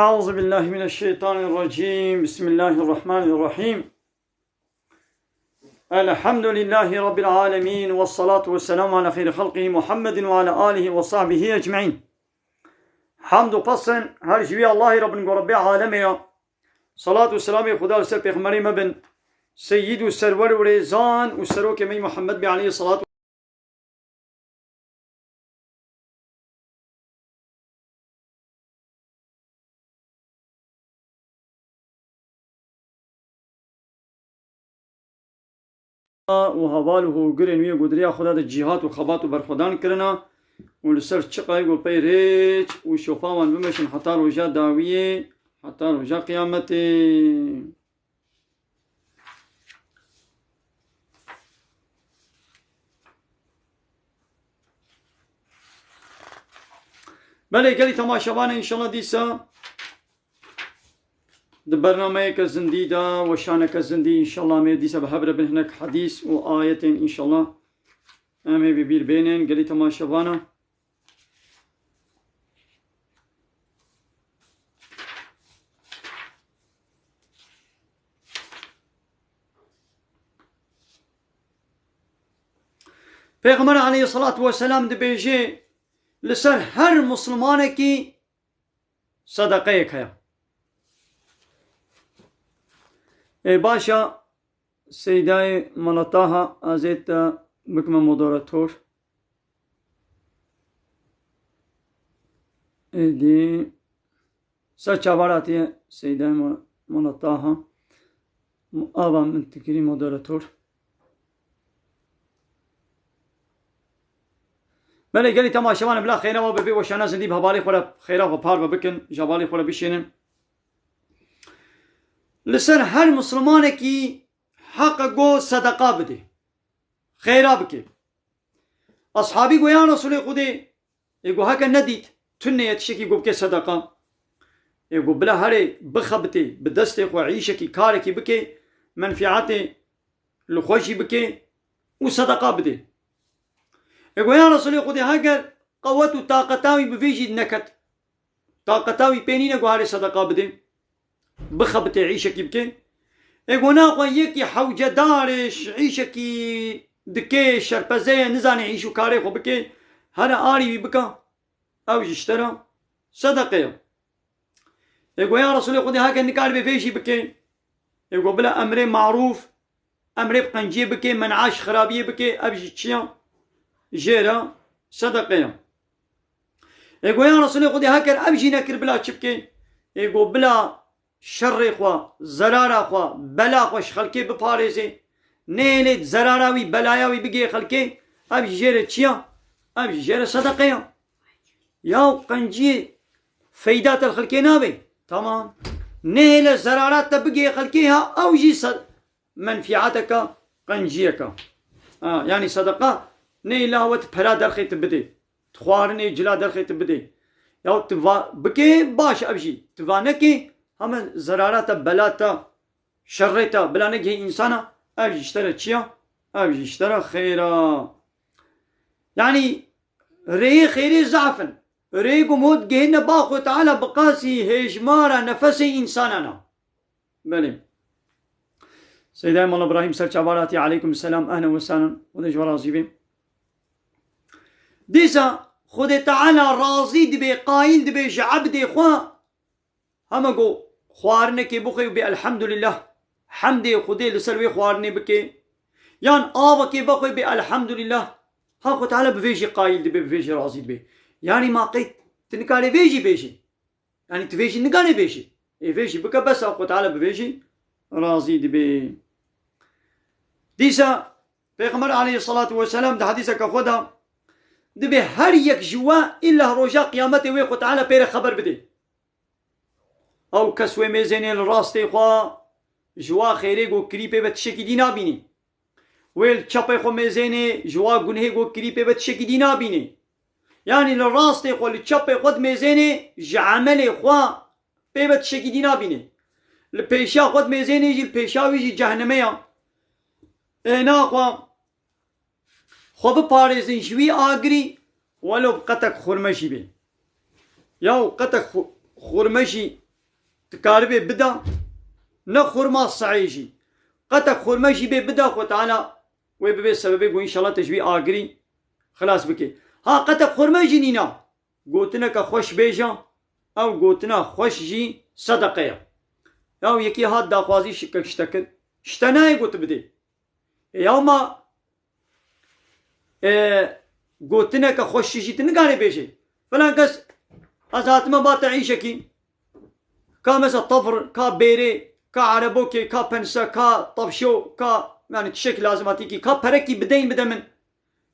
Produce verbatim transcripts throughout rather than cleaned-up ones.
أعوذ بالله من الشيطان الرجيم. بسم الله الرحمن الرحيم. الحمد لله رب العالمين، والصلاة والسلام على خير خلقه محمد وعلى آله وصحبه أجمعين. Hamd û pes her ji wî Allahî re bin ku Rebbê alemê ya. Salat û selamê Xuda li ser pêxemberê me bin, seyyid û serwer û rêzan û serokê me Muhammed be aleyhi salatu û heval û hogirên wî ku di riya Xweda de cîhat û xebat û berxwedan kirina û li ser çiqayê ku pey rêç û şofa wan bimeşin heta roja dawiyê, heta roja qiyametê. Belê gelî temaşevanê, înşallah dîsa di bernameyeke zindî de, weşaneke zindî, înşallah em ê dîsa bi hev re bin hinek hedîs û ayetên, înşallah em ê bi bîr bênên gelî temaşevana. Pêxember aleyhissalatu vesselam dibêje, li ser her mislimanekî sedeqeyek heye. Ê, baş e, Seydayê Mala Taha, ez ê te bikime moderator. Êdî ser çavar hatiye Seydayê Ma-, Mala Taha. Ava min dikirî moderator. Belê gelî temaşevan bila xêra we bi vê weşana zindî bi hevalê xwe re xêra xwe parve bikin, ji hevalê xwe re bişênin. Li ser her mislimanekî heq e ku sedeqa bidê, xêra bike. Ashabî got, ya Resulê Xwedê, ê got heke nedît, tune ye tiştekî got bike sedeqa. Ê got bila herê bixebitê, bi destê xwe îşekî, karekî bike, menfîatê li xwe jî bike û sedeqa bide. Ê got, ya Resulê Xwedê, heger qewet û taqeta wî bi vê jî neket, taqeta wî pê nîne ku herê sedeqa bidê, bixebitê, îşekî bike. Ê got, naxwe yekî hewcedar e, ş-, îşekî dike, şerpeze ye, nizane îş û karê xwe bike, here arî wî bika, ew jî ji te re sedeqe ye. Ê got, ya Resulê Xwedê, heke nikaribe vê jî bike. Ê got, bila emrê marûf, emrê bi qenciyê bike, men'a ji xirabiyê bike, ev jî çi ye? Jê re sedeqe ye. Ê got, ya Resulê Xwedê, heker ev jî nekir, bila çi bike? Ê got, bila şerê xwe, zerara xwe, bela xwe ji xelkê biparêze. Nehêlê zerara wî, belaya wî bigihê xelkê, ev jî jê re çi ye? Ev jî jê re sedeqe ye. Ya qenciyê feyda te li xelkê nabe. Tamam. Nehêle zerara te bigihê xelkê ha, ew jî se-, menfîateke qenciyeke. Ha, yanî sedeqa ne îlla we tu pera derxê tu bidê. Tu xwarinê cila derxê tu bidê. Ya tu va-, bikê baş ev jî. Tu va nekê heme zerara te, bela te, şerê te bila negihê însana, ev jî ji te re çi ya? Ev jî ji te re xêr a. Yanî rêyê xêrê zaf in. Rêyê ku mot gihêne ba Xwe Teala bi qasî hêjmara nefesê însanan a. Belê. Seydayê Mala Ibrahîm ser çavar hatî, aleykum selam, ehlen we sehlen, Xwedê ji we razî be. Dîsa Xwedê Teala razî dibe, qayîl dibe ji ebdê xwe, hema ku xwarinekê bixwe û bê elhamdulillah, hemdê Xwedê li ser wê xwarinê bike, yan avekê vexwe bê elhamdulillah, ha Xwe Teala bi vê jî qayîl dibe, bi vê jî razî dibe. Yanî ma qey tu nikarê vê jî bêjî? Yanî tu vê jî nikarê bêjî. Ê vê jî bike bes a, Xwe Teala bi vê jî razî dibe. Dîsa Pêxember aleyhissalatu vesselam di hedîseke xwe de dibê her yek ji we îlla roja qiyametê wê Xwe Teala pê re xeber bidê. Ew kes wê mêzênê li rastê xwe ji wa xêrê ku kirî pê ve tiştekî dî nabînî. Wê li çepê xwe mêzênê ji wa gunhê ku kirî pê ve tiştekî dî nabînî. Yanî li rastê xwe, li çepê xwe dimêzênê ji emelê xwe pê ve tiştekî dî nabînê. Li pêşiya xwe dimêzênê jî, li pêşiya wî jî cehnemê ya. Ê naxwe xwe biparêzin ji wî agirî, welo bi qetek xurme jî bê. Ya û qetek xu-, xurme jî dikaribê bida, ne xurma sehê jî. Qetek xurme jî bê bida, Xwe Teala wê bibe sebebê ku înşallah te ji wî agirî xilas bike. Ha qetek xurme jî nîna. Gotineke xweş bêje, ew gotina xweş jî sedeqe ye. Ya yekî hat daxwazî şikek ji te kir, ji te nayê ku tu bidê. Ê, ya ma, e, gotineke xweş jî tu nikarê bêjê. Filan kes, ez hatime ba te îşekî, ka mesela tavr, ka bêrê, ka erebokê, ka pense, ka tavşo, ka, yani tiştekî lazim hatîkî, ka perekî bideyn bide min.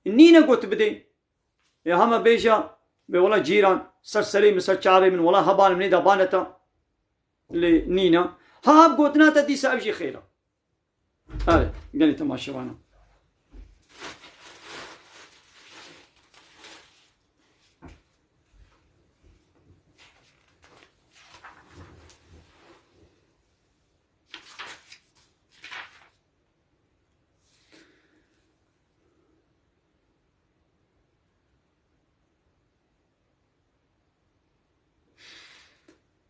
Nîne got bidê. Ê hema bêja, bê wela cîran, ser serê min, ser çavê min, wela hebanim nêda bane te. Lê nîne. Ha, ev gotina te dîsa ev jî xêr e. Erê, gelî temaşevana.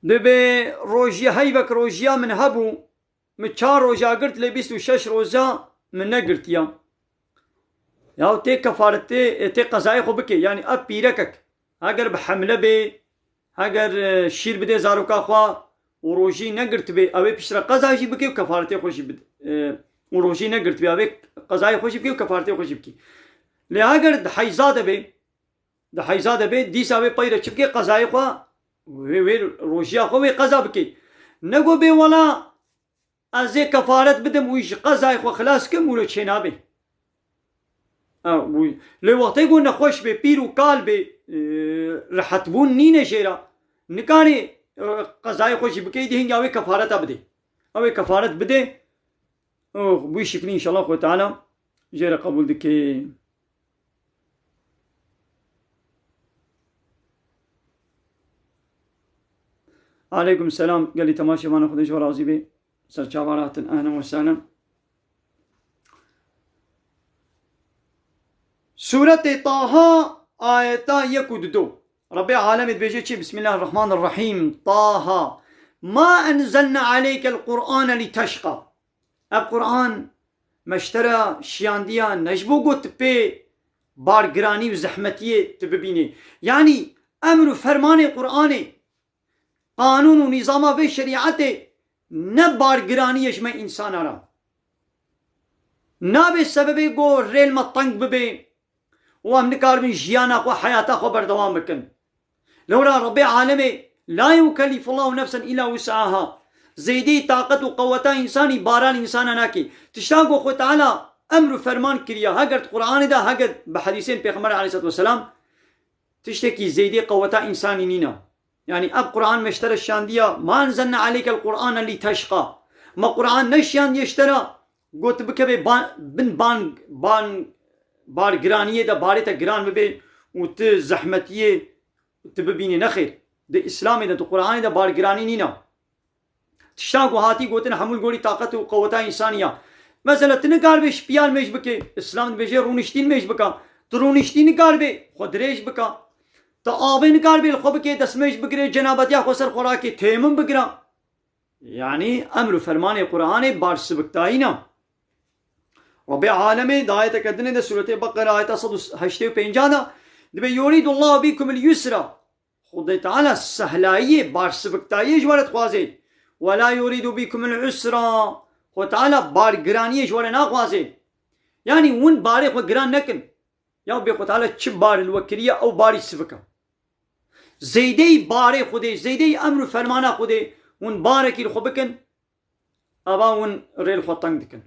Dibê rojî heyvek rojiya min hebû, min çar roja girt, lê bîst û şeş roja min negirtiya. Ya tê kefaretê, e, tê qezayê xwe bike. Yani ev pîrekek, heger bi hemle bê, heger, e, şîr bidê zaroka xwe û rojî negirtibê, ew ê piştre qeza jî bike û kefaretê xwe jî bid-, e, û rojî negirtibê, ew ê qezayê xwe jî bike û kefaretê xwe jî bike. Lê heger di heyza de bê, di heyza de bê, dîsa wê peyre çi bike, qezayê xwe, wê, wê rojiya xwe wê qeza bike. Nego bê wela ez ê kefaret bidim û ji qezayê xwe xilas kim, wilo çênabê. Ew, wî. Lê wextê ku nexweş bê, pîr û kal bê, e, rehetbûn nîne jê re. Nikarê, e, qezayê xwe jî bike, dê hingê wê kefareta bidê. Ew ê kefaret bidê. Ox, bu şiklî înşallah Xwe Teala jê re qebûl dike. Aleykum selam. Gelî temaşevana, Xwedê ji we razî be. Ser çava re hatin. Ehlen we sehlen. Sûretê Taha, ayeta yek û du. Rebbê alemê dibêje çi? Bismillahirrahmanirrahîm. Taha. Ma enzelna aleykel Qur'ane liteşqa. Ev Qur'an me ji te re şiyandiya ne ji bo ku tu pê bargiranî û zehmetiyê tu bibînî. Yanî emr û fermanê Qur'anê, qanûn û nîzama vê şerîetê ne bargiranî ye ji me însana re. Nabe sebebê ku rêl me teng bibe û em nikaribin jiyana xwe, heyata xwe berdewam bikin. Lewra Rebbê alemê, "La yukellifullahu nefsen illa wus'aha." Zêdî taqet û qeweta însanî baran însana nake. Tişta ku Xwe Teala emr û ferman kiriye, heger di Qur'anê de, heger bi hedîsên Pêxember aleyhisselatu vesselam, tiştekî zêdî qeweta însanî nîne. Yanî ev Qur'an me ji te re şiyandiya, "Ma enzelna aleykel Qur'ane liteşqa." Me Qur'an neşiyandiye ji te re, got bikeve ban-, bin ban-, ban-, bargiraniyê de, barê te giran bibe û tu zehmetiyê tu bibînî. Nexêr. Di Îslamê de, di Qur'anê de bargiranî nîne. Tişta ku hatî gotin hemû li gorî taqet û qeweta însanî ya. Mesela tu nikaribê şipiyal mêj bike, Îslam dibêje rûniştîn mêj bike. Tu rûniştî nikaribê xwe dirêj bike. Tu avê nikaribê li xwe bike, destmêj bigire, cenabetiya xwe ser xwe rake, têmin bigire. Yanî emr û fermanê Qur'anê barsibiktayî ne. Rebbê alemê di ayeteke dinê de, Sûretê Beqere, ayeta sed û heştê û pênc de, dibê, "Yurîdullahu bîkumul yusra." Xwedê Teala sehlayiyê, barsibiktayiyê ji we re dixwaze. "Wela yurîdu bîkumul usra." Xwedê Teala bargiraniyê ji we re naxwaze. Yanî hûn barê xwe giran nekin. Ya bê Xwedê Teala çi bar li we kiriye, ew barî sivik e. Zêdeyî barê Xwedê, zêdeyî emr û fermana Xwedê, hûn barekî li xwe bikin, ava hûn rê li xwe teng dikin.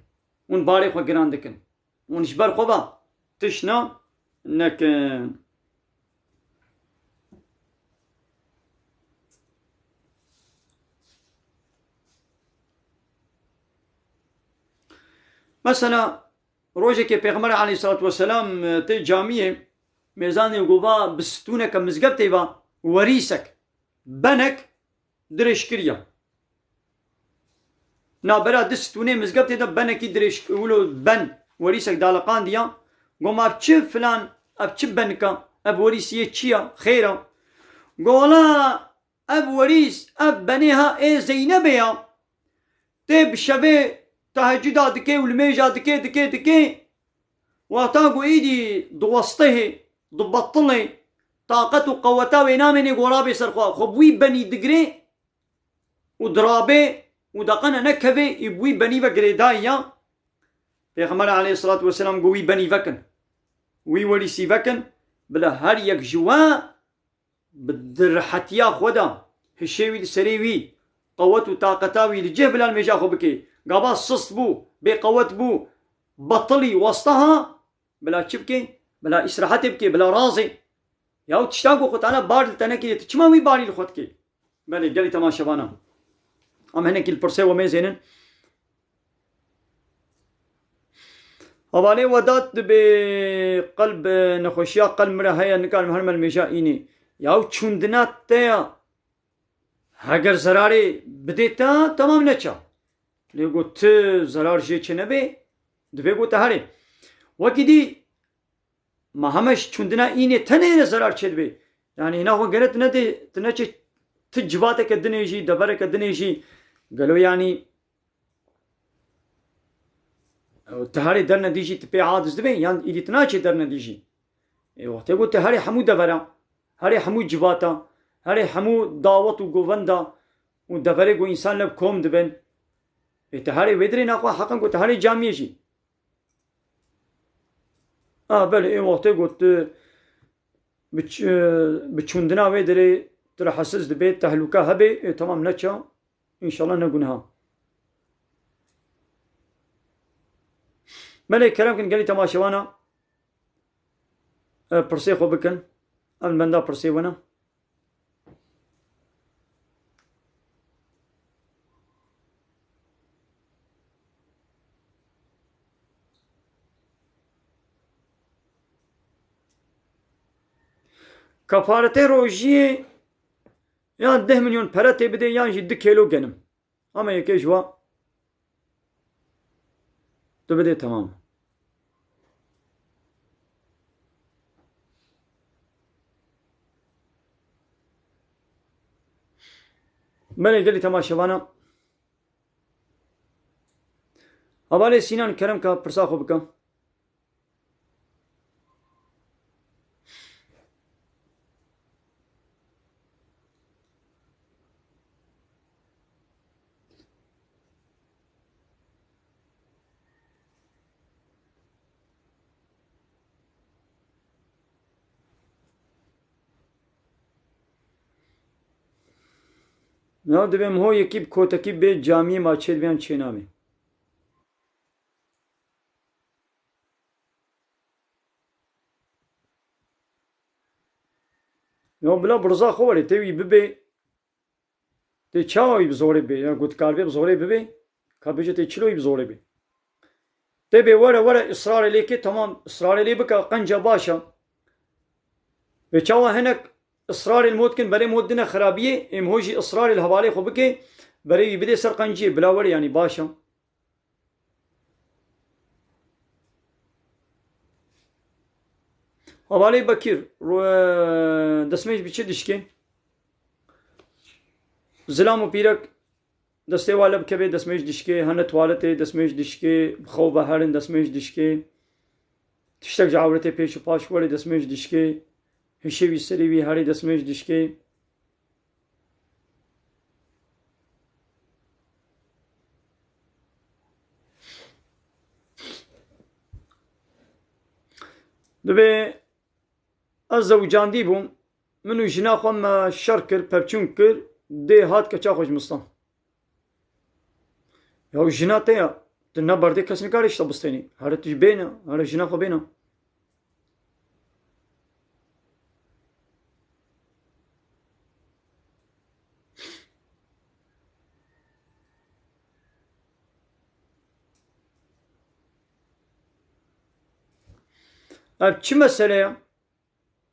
Hûn barê xwe giran dikin. Hûn ji ber xwe ve tişt ne, nekin. Mesela, rojekê Pêxember aleyhissalatu vesselam, e, tê camiyê, mêzanê gova bi stûneke mizgeftê ve werîsek, benek dirêj kiriye. Nabera di stûnê mizgeftê de benekî dirêj, wilo ben, werîsek daliqandiya. Go, "Ma ev çi filan, ev çi benika, ev werîsiyê çi ya, xêr a?" Go, "Wela Ev werîs, ev benê ha ê Zeynebê ya. Tê bi şevê tehecuda dike û limêja dike, dike, dike. Wexta ku êdî diwestihê, dibetilê, taqet û qeweta wê namênê, ku rabê ser xwe, xwe bi wî benî digirê û dirabê û deqene nekevê, ê bi wî benî ve girêdayî ya. Pêxember aleyhisselatu vesselam got, wî benî vekin. Wî werîsî vekin. Bila her yek ji we bi dirhetiya xwe de hişê wî li serê wî, qewet û taqeta wî li cih bila limêja xwe bike. Gava sist bû, bêqewet bû, betilî, westa ha, bila çi bike? Bila îstirahetê bike, bila razê. Yaw tişta ku Xwe Teala bar li te nekiriye, tu çima wî barî li xwe dikê? Belê, gelî temaşevana. Em hinekî li pirsê we mêzênin. Hevalê Wedat dibê qelb, nexweşiya qelb min re heye, nikarim herme li mêja înê. Yaw çûndina te ya, heger zerarê bidê te, temam neça. Lê got tu zerar jê çênebê, divê got te herê. Wekî dî ma heme ji çûndina înê tenê re zerar çêdibe. Yanî hîna xwe gere tu nedê, tu neçê ti civateke dinê jî, devereke dinê jî, gelo yanî tu herê dernedî jî tu pê aciz dibê, yan îdî tu naçê dernedî jî. Ê, wextê ku tu herê hemû devera, herê hemû civata, herê hemû dawet û govenda û deverê ku însan lev kom dibin, ê, tu herê wê dirê naxwe heqen ku tu herê camiyê jî. A, belê, ê wextê got tu bi ç-, bi çûndina wê derê tu rahatsiz dibê, tehlûka hebê, ê, temam neça, înşallah ne guneha. Belê, kerem kin gelî temaşevana, e, pirsê xwe bikin. Em li benda pirsê we ne. Kefaretê rojiyê yan deh milyon pere tê bidê yan jî du kêlo genim. Ama yekê ji wa tu bidê, temam. Belê gelî temaşevana. Hevalê Sînan, kerem ka pirsa xwe bike. Ya divê min ho yekî bi kotekî bê camiyê, ma çê dibe yan çê nabe. Ya bila bi riza xwe were tê wî bibê. Tê çawa wî bi zorê bê? Ya ku dikaribê bi zorê bibê, ka bêje tê çilo wî bi zorê bê. Tê bê were were israrê lê kê, temam, israrê lê bike, qenca baş e. Vê çawa hinek israrê li mod kin, berê mod dine xirabiyê, êm ho jî israrê li hevalê xwe bike, berê wî bidê ser qenciyê, bila were yanî baş e. Hevalê Bekîr, ro-, e, destmêj bi çi dişkê? Zilam û pîrek destê wa lev kevê destmêj dişkê, hene tuwaletê destmêj dişkê, bi xew ve herin destmêj dişkê, tiştek ji ewretê pêş û paş werê destmêj dişkê, hişê wî serê wî herê destmêj dişkê. Dibê ez zewicandî bûm, min û jina xwe me şer kir, pevçûn kir, dê hat keça xwe ji min stan. Ya jina te ya, tu ne berdê kes nikare ji te bistênî. Here tu jî bêne, here jina xwe bêne. Ev çi mesele ye?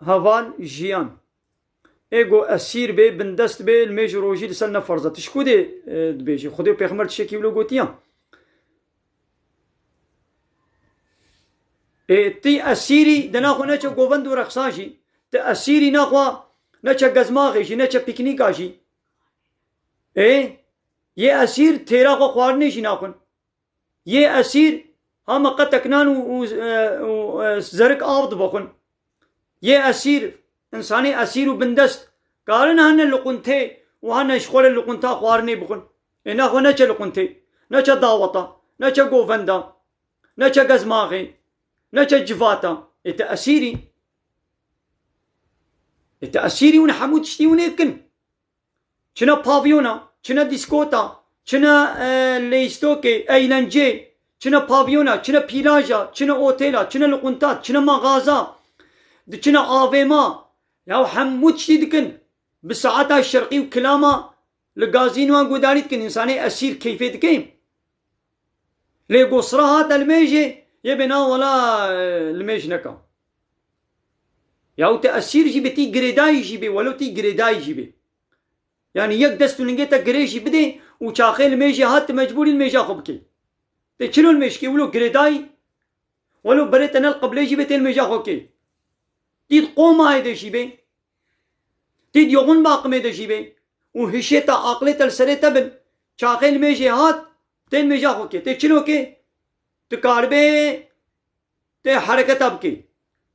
Heval jiyan. Ê go esîr bê, bindest bê, li mêj û rojî li ser ne ferz e. Tu ji ku dê, e, dibêjî? Xwedê û pêxember tiştekî wilo gotiya? Ê, ti esîrî di naxwe neçe govend û reqsa jî, ti esîrî naxwe neçe gezmaxê jî, neçe pîknîka jî. Ê, yê esîr têra xwe xwarinê jî naxwin. Yê esîr hema qetek nan û, û, e, û, e, zerik av dibixwin. Yê esîr, însanê esîr û bindest karin hene li quntê û hene ji xwe re li qunta xwarinê bixwin. Ê naxwe neçe li quntê, neçe daweta, neçe govenda, neçe gezmaxê, neçe civata. Ê te esîrî. Ê te esîrî hûn hemû tiştî hûn ê kin. Çine pavyona, çine dîskota, çine, e, leyîstokê, eylencê, çine pavyona, çine pîlaja, çine otêla, çine li qunta, çine maxaza, diçine avêma. Ya hemû tiştî dikin. Bi saeta şerqî û kilama li gazînoyan guhdarî dikin. Însanê esîr keyfê dike. Lê go sira hate limêjê, yê bê na wela, e, limêj neka. Ya û te esîr jî bê, tî girêdayî jî bê, welo tî girêdayî jî bê. Yanî yek dest û lingê te girê jî bidê û çaxê limêjê hat, tu mecbûrî limêja xwe bikê. Tê çilo limêj kê, wilo girêdayî, welo berê te ne li qiblê jî bê, tê limêja xwe kê. Tî di qomayê de jî bê, tî di yoxin baqimê de jî bê û hişê te, aqilê te li serê te bin, çaxê limêjê hat, tê limêja xwe kê. Tê çilo kê, tu karibê tê hereketa bikê.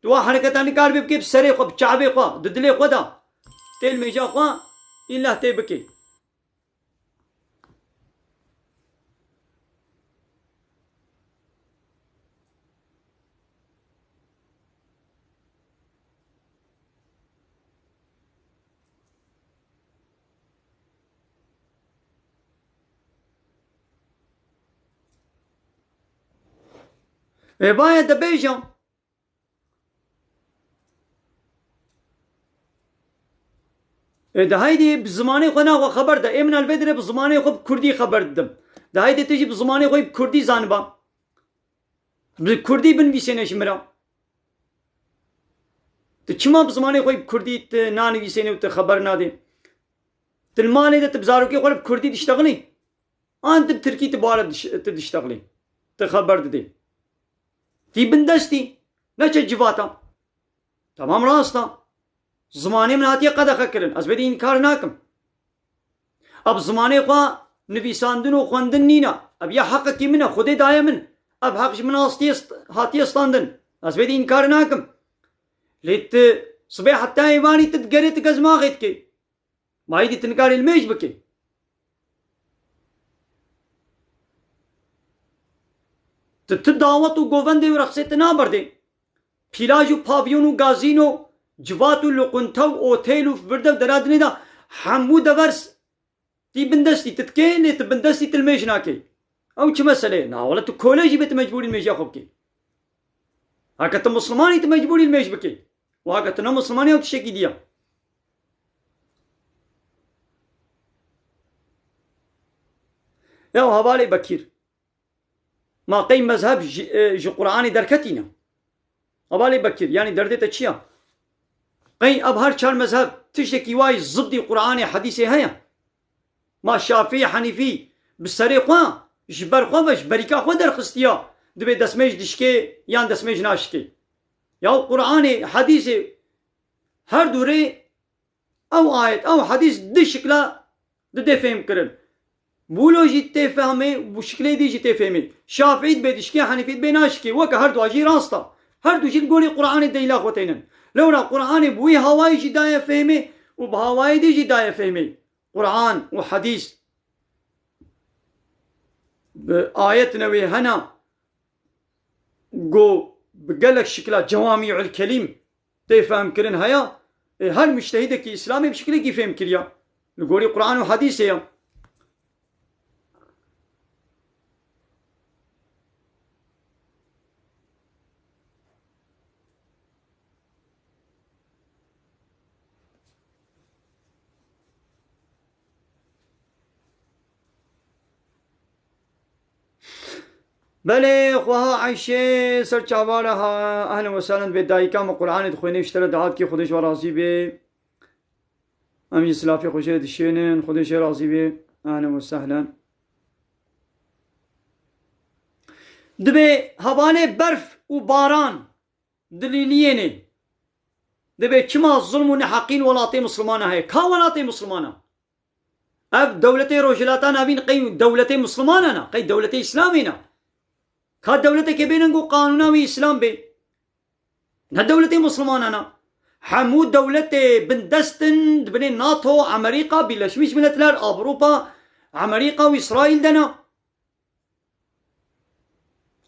Tu wa hereketa nikaribê bikê bi serê xwe, bi çavê xwe, di dilê xwe de. Tê limêja xwe, îlla tê bikê. Ê, baye dibêjim. Ê, de haydê bi zimanê xwe naxwe xeber de. Ê, min li vê dirê bi zimanê xwe bi kurdî xeber didim. De haydê tu jî bi zimanê xwe bi kurdî zaniba. Bi kurdî binivîsêne ji min re. Tu çima bi zimanê xwe bi kurdî tu nanivîsêne û tu xeber nadê? Tu li malê de tu bi zarokê xwe re bi kurdî diştexilî? An tu bi tirkî tu bare diş-, tu diştexilî? Tu xeber didê. Tî bindestî, neçe civata. Temam rast e. Zimanê min hatiye qedexe kirin. Ez vê de înkar nakim. Ev zimanê xwe nivîsandin û xwendin nîne. Ev ya heqekî min e, Xwedê daye min. Ev heq ji min hatiye st-, hatiye standin. Ez vê de înkar nakim. Lê tu sibê heta êvarî tu digerê tu gezmaxê dikê. Ma êdî tu nikarî limêj bikî. Tu, tu dawet û govendê û rexsê tu naberdê. Pîlaj û pavyon û gazîno, civat û luqunte û otêl û vir de û dera dinê de hemû devers tî bindestî tu dikê, lê tu bindestî tu limêj nakê. Ew çi mesele ye? Na wele tu kole jî bê tu mecbûrî limêjiya xwe bikê. Heke tu mislimanî tu mecbûrî limêj bikê. Û heke tu ne mislimanî ew tiştekî dî ye. Ya hevalê Bekîr. Ma qey mezheb ji, e, ji Qur'anê derketî ne? Hevalê Bekir, yanî derdê te çi ya? Qey ev her çar mezheb tiştekî wa yî ziddî Qur'anê, hedîsê heye? Ma Şafî, Henîfî bi serê xwe, ji ber xwe ve, ji berîka xwe derxistiya, dibê destmêj dişkê yan destmêj naşikê? Ya Qur'anê, hedîsê, her du rê ew ayet, ew hedîs di şikla didê fêhm kirin. Wilo jî tê fehmê, bi şiklê dî jî tê fêhmê. Şafîî dibê dişkê, Henîfî dibê naşikê. Weke her dua jî rast e. Her du jî li gorî Qur'anê delîla xwe tênin. Lewra Qur'anê bi wî hawayî jî daye fêhmê û bi hawayê dî jî daye fêhmê. Qur'an û hedîs. Bi ayetine wê hena go bi gelek şikla cewamî'ul kelîm tê fehmkirin heye, ê, her mujtehîdekî Îslamê bi şiklekî fêhm kiriya. Li gorî Qur'an û hedîsê ye. Belê, xweha Eyşê ser çava re ha, ehlen we sehlen, dibê dayika min Qur'anê dixwêne, ji te re dihat kê, Xwedê ji we razî bê. Em jî silafê xwe jê dişênin, Xwedê jê razî bê. Ehlen we sehlen. Dibê hevalê berf û baran dilîliyênê. Dibê çima zulm û neheqîn welatê Mislimana heye? Ka welatê Mislimana? Ev dewletê Rojhilata Navîn qey dewletê Mislimanan e, qey dewletê Îslamê ne. Ka dewleteke bênin ku qanûna wî Îslam bê. Ne dewletê Mislimanan e. Hemû dewletê bindest in di binê NATO, Amerîka, Birleşmiş Milletler, Ewropa, Amerîka û Îsraîl de ne.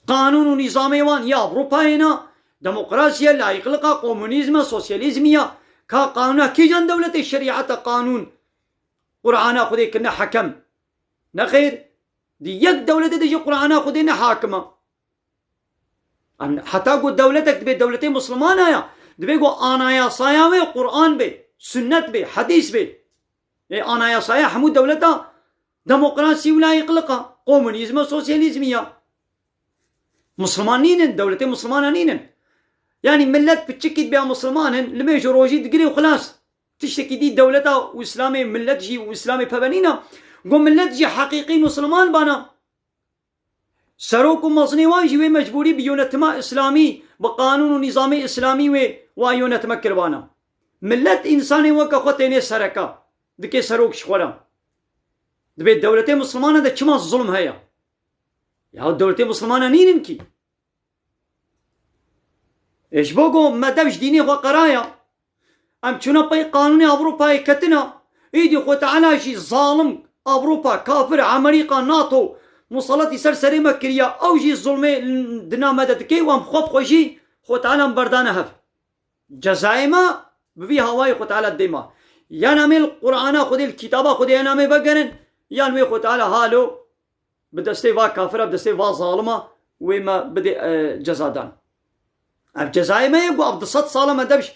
Qanûn û nîzamê wan ya Ewropayê ne. Demokrasiye, layîqlika, komunîzme, sosyalîzmiya. Ka qanûna kîjan dewletê şerîeta qanûn Qur'ana Xwedê kirine hekem? Nexêr, di yek dewletê de jî Qur'ana Xwedê ne hakim e. Em, heta ku dewletek dibe dewletê Mislimana ya, dibe ku anayasaya wê Qur'an be, sunnet be, hedîs be. Ê anayasaya hemû dewleta demokrasî û layîqlika, komunîzm û sosyalîzmî ya. Misliman nînin, dewletê Mislimana nînin. Yanî millet piçikî dibe Misliman in, limêj û rojî digire û xilas. Tiştekî dî dewleta û Îslamê, millet jî û Îslamê peve nîne. Go millet jî heqîqî Misliman bana. Serok û mezinê wan jî wê mecbûrî bi yönetima Îslamî, bi qanûn û nîzamê Îslamî wê wa yönetime kiribana. Millet însanê weke xwe tênê sereka, dike serok ji xwe re. Dibê dewletê Mislimana de çima zulm heye? Ya dewletê Mislimana nînin kî. Ê ji bo ku me dev ji dînê xwe qeraya, em çûne pey qanûnê Ewropayê ketina, îdî Xwe Teala jî zalim, Ewropa, kafir, Amerîka, NATO, musaletî ser serê me kiriye, ew jî zulmê di nav me de dike û em xwe bi xwe jî Xwe Teala em berdane hev. Cezayê me bi vî hawayê Xwe Teala dê me. Yan em ê li Qur'ana Xwedê, li kitaba Xwedê yan em ê vegerin, yan wê Xwe Teala halo bi destê va kafira, bi destê va zalima wê me bidê, e, cezadan. Ev cezayê me ye ku ev du sed sala me dev ji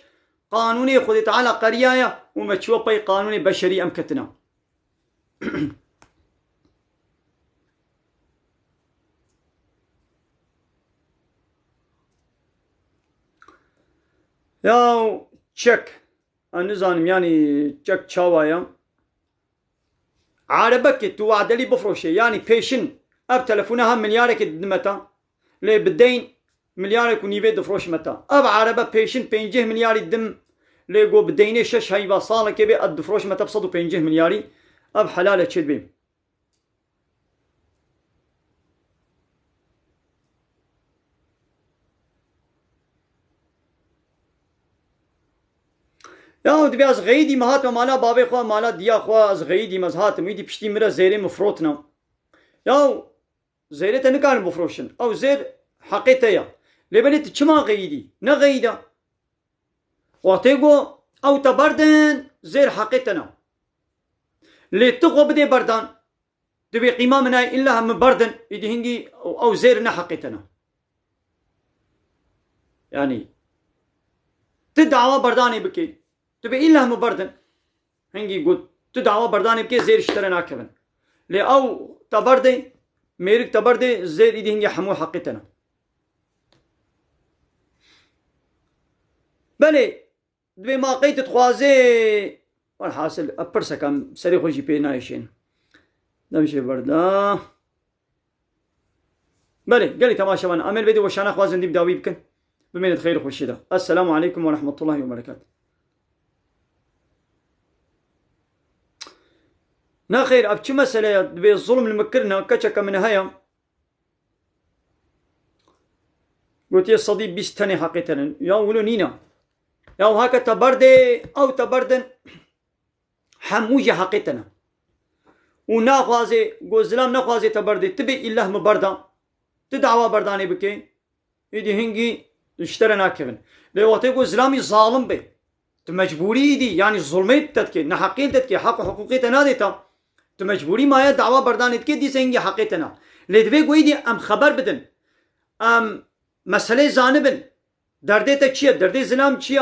qanûnê Xwedê Teala qeriyaye û me çiwe pey qanûnê beşerî em ketine. Ya çek, ez nizanim, yanî çek çawa ye? Erebekê tu wadelî bifroşê, yanî pêşin ev telefona ha milyareke didime te, lê bi deyn milyarek û nîvê difroşime te. Ev erebe pêşin pêncî milyarî dim, lê go bi deynê şeş heyva salekê bê, ez difroşime te bi sed û pêncî milyarî. Ev helal e çêdibê. Ya dibê ez xeyidî me hatime mala bavê xwe, mala diya xwe, ez xeyidî me, ez hatim, îdî piştî min re zêrê min firotina. Ya zêrê te nikarin bifroşin. Ew zêr heqê te ya. Lê belê tu çima xeyidî? Ne xeyida. Wextê ku ew te berdin, zêr heqê te ne. Lê tu xwe bidê berdan. Dibê qîma min ay illa min berdin, îdî hingî ew zêr ne heqê te ne. Yanî, tu dawa berdanê bikê. Dibê illa min berdin. Hingî got, tu dawa berdanê bikê, zêr ji te re nakevin. Lê ew te berdê, mêrik te berdê, zêr îdî hingî hemû heqê te ne. Belê, Dibê ma qey tu dixwazê. Welhasil, ev pirsek em serê xwe jî pê nayêşên. Dem jê berda. Belê, gelî temaşevan, em ê li vê dê weşana xwazin dî bi dawî bikin. Bimênit xeyr û xweşî de. Esselamu aleykum ve rahmetullahi ve berekat. Nexêr, ev çi mesele ye? Dibê zulm li min kirine, keçeke min heye. Gotiye sedî bîst tenê heqê te ne. Ya wilo nîne. Ya heke te berdê, ew te berdin, hemû jî heqê te ne. Û naxwazê, go zilam nexwazê te berdê, tu bê îllah min berda. Tu dawa berdanê bikê. Êdî hingî ji te re nakevin. Lê wextê ku zilamî zalim be, tu mecbûrî îdî, yanî zulmê te dike, neheqî te dike, heq û hiqûqê te nadê te, tu mecbûrî maye dawa berdanê dike, dîsa hingî heqê te na. Lê divê ku îdî em xeber bidin, em meselê zanibin, derdê te çi ye, derdê zilam çi ye,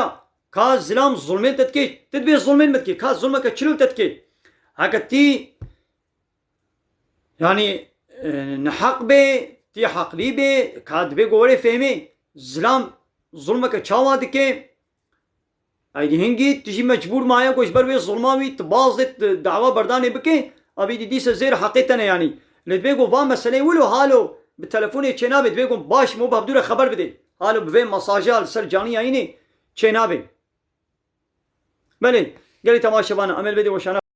ka zilam zulmê te dike, tu dibê zulmên me dike, ka zulmeke çilo te dike. Heke tî Yanî, e, neheq bê, tî heqlî bê, ka dibê ku werê fehmê, zilam zulmeke çawa dike? Eydî hingî tu jî mecbûr maye ku ji ber wê zulma wî tu baz dê, tu dawa berdanê bike, avî dî dîse zêr heqê te ne yanî. Lê dibê ku va meselê wilo halo bi telefonê çênabe, dibê ku baş mo bi hevdû re xeber bidê. Halo bi vê mesaja li ser canî yayînê çênabe. Belê, gelî temaşevana, em ê li vê dê weşana